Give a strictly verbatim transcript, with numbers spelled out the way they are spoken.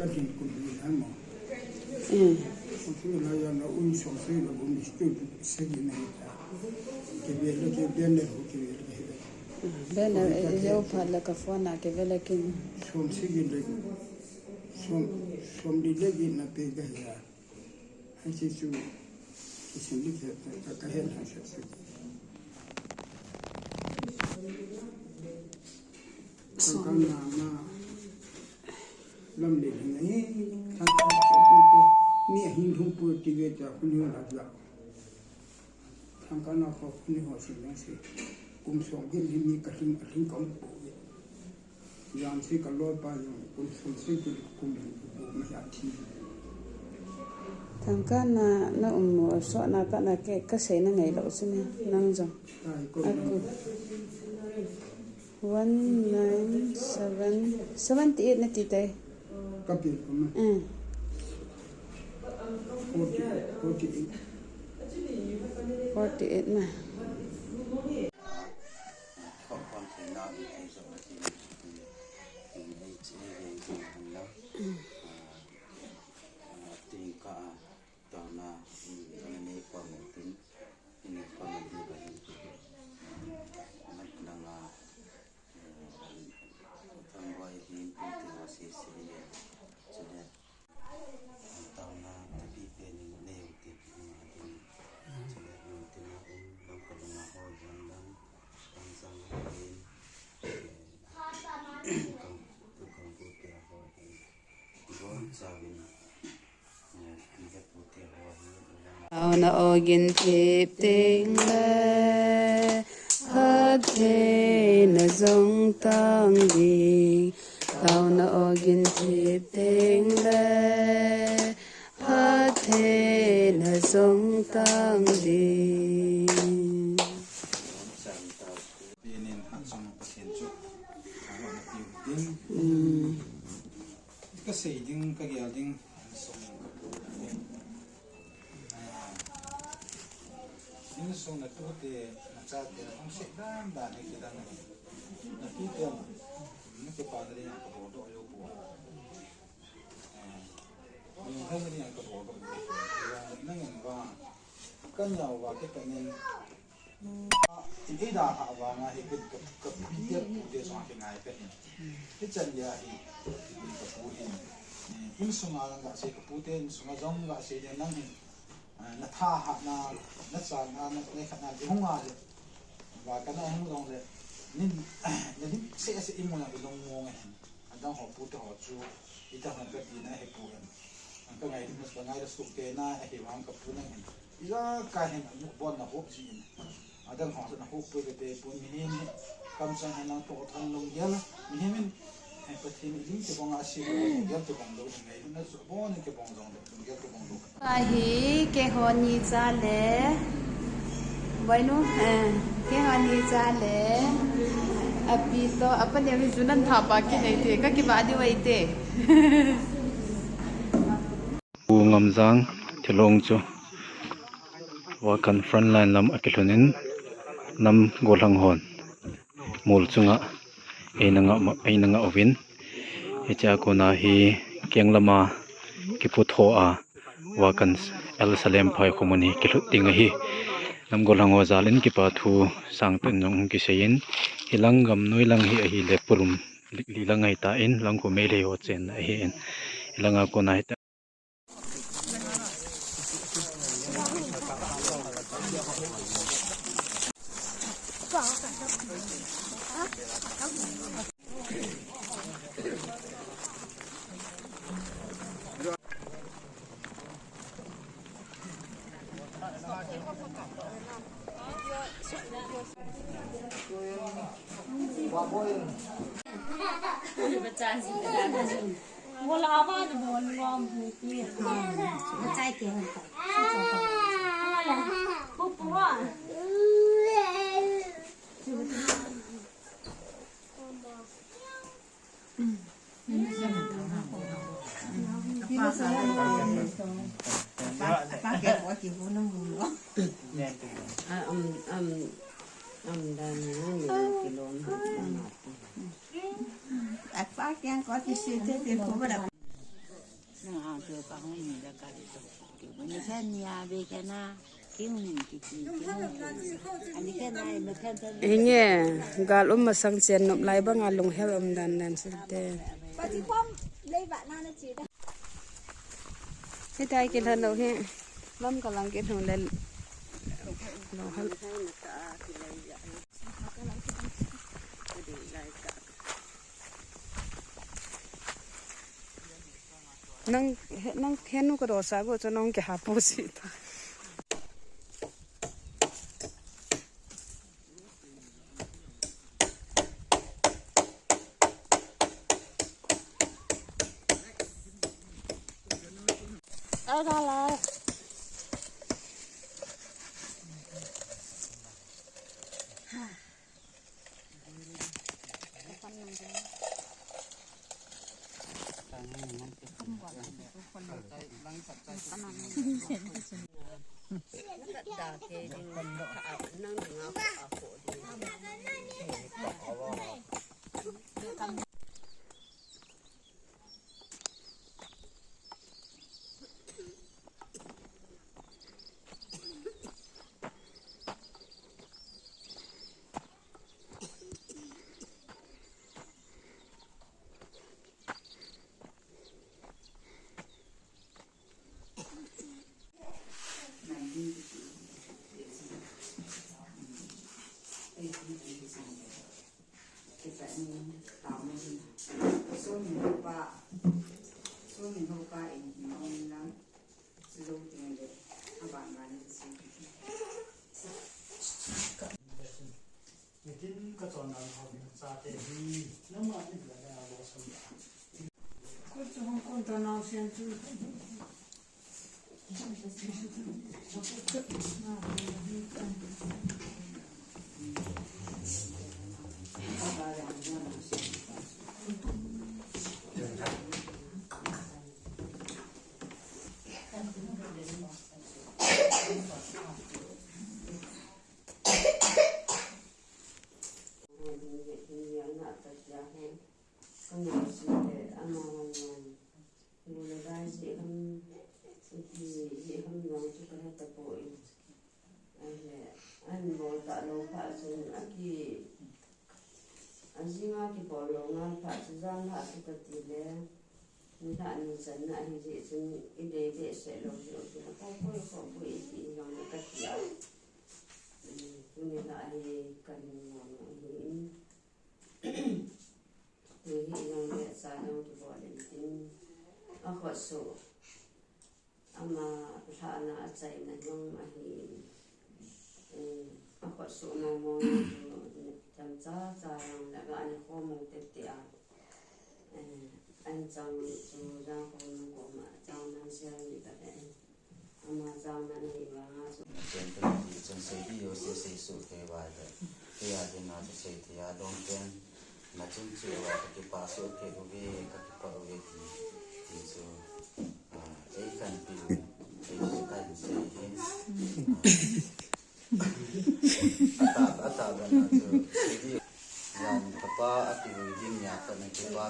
Atin kum ni na mo. Eh. Kum ni na ya na un song sui na kum ni stu sagi na ta. Ke be le ke be ne ho ke be le ke. Be na yo pha la ka phone na ke be le kin. Som sagi le. Som, som di le gi na pe ga ya. Hai si su. Ki sin di ke ka ka hen ha sa su. Som. Ka na na. Lam le le ngai, thang ka ko ko ko, mi a hin hung pu ti ve ta, kun hu la la. Thang ka na ko kun ho si nang si. Kum song ke ni mi ka hing, a hing ka um pu ve. Yan si ka lo pa yong, kum song si ki kum pu ma ya thi. Thang ka na, na um mo, so na pa na ke, ka sei na ngai lo si ni, nang jong. Ai, ko. Ai, ko. One nine seven, seventy eight na ti tai. Ka pi ko ma. Mm. Forty eight, forty eight. Forty eight na. Taona, mm, ana nei pang tin, nei pang tin ba hin. Mat langa, eh, thangvah hin tin tin va se se ye. Chule, taona tapi pe ni nei u te pi ma tin. Chule, um, tin a um, lam ka langa ho jan lam, kan sang hin, eh, kan, tu kan bu ke ho hin. Taona ogin thip ding le, phattheina jong tang ding. Taona ogin thip ding le, phattheina jong tang ding. Mm. Ka sei ding, ka gel ding, insung ka pu te. Ah, insung na tute, na chate, na hung sei dan dan hi kidang ahi. Na tute, na kipa na ding a ka bol doh lou pu. Eh, na hung na ding a ka bol doh lou pu. Nang in va, ka nyau va, ke ka nin, in eida ha vanga hi ka, ka, ka, ka pu te, pu te sunga kingai ka hin. Hichan dia hi, ka pu hin. Eh, insunga lang ga sei ka pu te, insunga jong ga sei dia nang hin. Eh, na tha ha na, na cha na, na, na khat na, di hung a le. Va ka na hung jong le. Nin, na lim se se imu na ilung mo nga hin. Adang ho pu te ho chu, ita hon ka ti na he pu hen. Ang ka ngai ding mas ka ngai da su ke na he wang ka pu nang hen. Ija ka hen anu bon na hop ji hen. Adang ho na hop pu te te pu mi hen. Kam sang hen nang to thang long gel. Mi hen min. He pa thi mi ling te bong a si long gel te bong lo ngai na su bon ke bong jong de long gel te bong lo. Ahi, keiho ni cha le, boinu, eh, keiho ni cha le, api to, apa ni avi junan thapa kinei te, ka kiva diu ahi te. Pu Ngamjang Thilong chu, Wakan frontline lam akilhun in, nam gollhang hon mol chunga eina nga, eina nga uvin. Hichea kona hi keng lama kipu tho a, Wakan L Salem phai khomun hi kilhut ding ahi. Nam gollhang ho jal in kipa thu sangtah in jong kisei in, hilang gam noi lang hi ahile polum li, li lang ahi tan, lang khu Meitei ho chenna ahi in. Hilanga kona hi Hinge, gal um masang chen nop lai banga lunghel um dan dan sinte. Hitai kilhon lou hi. Lam kalang kilhon le. Lunghel. Nang, nang henu ka dosa go chu nang ke hapu si ta. Ajing a kibol lou ngal phat chu jan lhah chu kati le, nilhah ni channa ahi jeh chun idei behseh lou jeh u chu, koi koi kho poi iti jong le kati a. Tuni lhah hi kalung mong ahi in. Tuni hi jong le cha jong kibol in tin, akhut soh. Ama lhahna achaina jong ahi, eh, akhut soh mong mong chu, themcha cha jong le ga ni khom u tete a, eh, an chang chu jang khom nu koma chang nan sel ni ka le, ama chang nan hi vanga chu. Chen tu ti chen sei di yo se sei su te va de. Te ya de na chu sei te ya dong chen. Na chun chu ka kipa soh kei uve, ka kipa uve ti, ti chu, ah, ei kan pi u, ei chu kan sei hi. Ah. Ata, ata bana chu, sei di, yan ka pa a pi u din ya ka na kipa.